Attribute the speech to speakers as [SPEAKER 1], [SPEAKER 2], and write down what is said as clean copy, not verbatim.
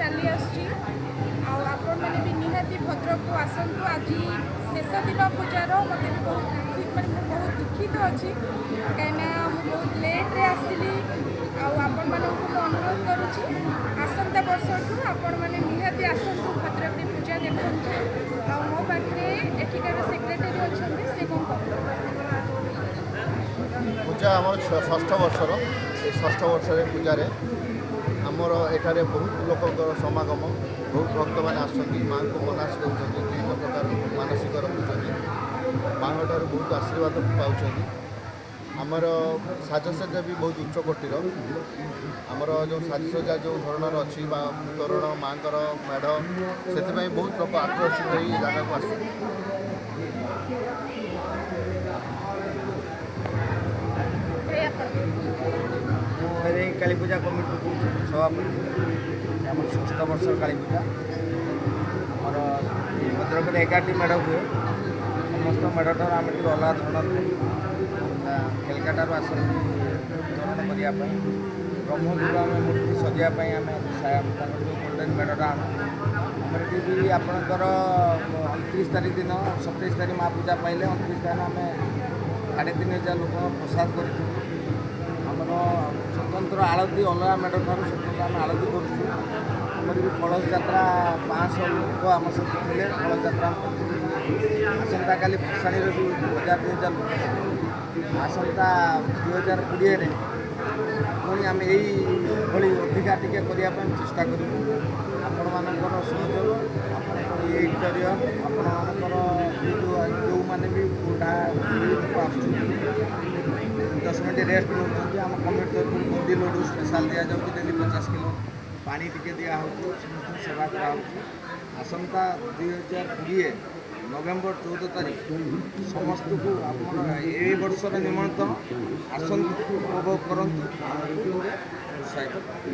[SPEAKER 1] ଚାଲି ଆସୁଛି। ଆଉ ଆପଣମାନେ ବି ନିହାତି ଭଦ୍ରକକୁ ଆସନ୍ତୁ। ଆଜି ଶେଷ ଦିନ ପୂଜାର। ମୋତେ ବି ବହୁତ ଦୁଃଖୀ, ମାନେ ମୁଁ ବହୁତ ଦୁଃଖିତ ଅଛି, କାହିଁକିନା ମୁଁ ବହୁତ ଲେଟ୍ରେ ଆସିଲି। ଆଉ ଆପଣମାନଙ୍କୁ ମୁଁ ଅନୁରୋଧ କରୁଛି, ଆସନ୍ତା ବର୍ଷଠୁ ଆପଣମାନେ ନିହାତି ଆସନ୍ତୁ, ଭଦ୍ରକରେ ପୂଜା ଦେଖନ୍ତୁ। ଆଉ ମୋ ପାଖରେ ଏଠିକାର ସେକ୍ରେଟାରୀ ଅଛନ୍ତି, ସେ କ'ଣ କହିବେ?
[SPEAKER 2] ପୂଜା ଆମର ଷଷ୍ଠ ବର୍ଷର। ଏଇ ଷଷ୍ଠ ବର୍ଷରେ ପୂଜାରେ ଆମର ଏଠାରେ ବହୁତ ଲୋକଙ୍କର ସମାଗମ। ବହୁତ ଭକ୍ତମାନେ ଆସୁଛନ୍ତି, ମାଆଙ୍କୁ ମନାସି ଦେଉଛନ୍ତି, ବିଭିନ୍ନ ପ୍ରକାର ମାନସିକ ରଖୁଛନ୍ତି, ମାଆଙ୍କ ଠାରୁ ବହୁତ ଆଶୀର୍ବାଦ ପାଉଛନ୍ତି। ଆମର ସାଜସଜ୍ଜା ବି ବହୁତ ଉଚ୍ଚ କୋଟିର। ଆମର ଯେଉଁ ସାଜସଜ୍ଜା ଯେଉଁ ଧରଣର ଅଛି ବା ତୋରଣ, ମାଆଙ୍କର ମେଢ଼, ସେଥିପାଇଁ ବହୁତ ଲୋକ ଆକର୍ଷିତ ହେଇ ଏ ଜାଗାକୁ ଆସୁଛନ୍ତି।
[SPEAKER 1] ଭାଇ, ଆପଣ?
[SPEAKER 3] ମୁଁ ଏଇ କାଳୀ ପୂଜା କମିଟିରୁ କହୁଛି, ସଭାପତି। ଆମର ଷଷ୍ଠ ବର୍ଷର କାଳୀ ପୂଜା। ଆମର ଭଦ୍ରକରେ 11ଟି ମେଢ଼ ହୁଏ। ସମସ୍ତ ମେଢ଼ଠାରୁ ଆମେ ଟିକେ ଅଲଗା ଧରଣର କରୁ। କାଲକାଟାରୁ ଆସନ୍ତି ତୋରଣ କରିବା ପାଇଁ। ବ୍ରହ୍ମପୁର ଆମେ ମୂର୍ତ୍ତି ସଜେଇବା ପାଇଁ ଆମେ ତାଙ୍କର ଯେଉଁ ଗୋଲ୍ଡେନ୍ ମେଢ଼ଟା ଆଣୁ। ଆମର ଏଠି ବି ଆପଣଙ୍କର 29 ତାରିଖ ଦିନ, 27 ତାରିଖ ମା ପୂଜା ପାଇଲେ, 29 ତାରିଖ ଆମେ 3500 ଲୋକଙ୍କ ପ୍ରସାଦ କରିଥିଲୁ। ଆମର ସ୍ୱତନ୍ତ୍ର ଆଳତୀ, ଅଲଗା ମେଢ଼ ଠାରୁ ସ୍ୱତନ୍ତ୍ର ଆମେ ଆଳତୀ କରୁଛୁ। ଆମର ବି କଳସ ଯାତ୍ରା, 500 ଲୋକ ଆମ ସହିତ ଥିଲେ, କଳସ ଯାତ୍ରା ଆମେ କରିଥିଲୁ। ଆସନ୍ତାକାଲି ଭସାଣିରେ ବି 1000 2000 ଲୋକ ହେବେ। ଆସନ୍ତା 2020ରେ ପୁଣି ଆମେ ଏଇଭଳି ଅଧିକା ଟିକେ କରିବା ପାଇଁ ଚେଷ୍ଟା କରିବୁ। ଆପଣମାନଙ୍କର ସହଯୋଗ, ଆପଣଙ୍କର ଏଇ ଇଣ୍ଟରିୟର, ଆପଣମାନଙ୍କର ଏଇ ଯେଉଁମାନେ ବି ବୁଢ଼ା ବୁଢ଼ୀ ଲୋକ ଆସୁଛନ୍ତି, 10 ମିନିଟ୍ ରେଷ୍ଟ ନେଉଛନ୍ତି, ଆମ କମିଟି ତରଫରୁ ବୁନ୍ଦି ଲଡ଼ୁ ସ୍ପେଶାଲ୍ ଦିଆଯାଉଛି ଡେଲି 50 କିଲୋ। ପାଣି ଟିକେ ଦିଆହେଉଛି, ସମସ୍ତଙ୍କୁ ସେବା କରାହେଉଛି। ଆସନ୍ତା 2020 ନଭେମ୍ବର 14 ତାରିଖ ସମସ୍ତଙ୍କୁ ଆପଣ ଏଇ ବର୍ଷର ନିମନ୍ତ୍ରଣ। ଆସନ୍ତୁ, ଉପଭୋଗ କରନ୍ତୁ, ଆମକୁ ଟିକେ ଉତ୍ସାହିତ କରନ୍ତୁ।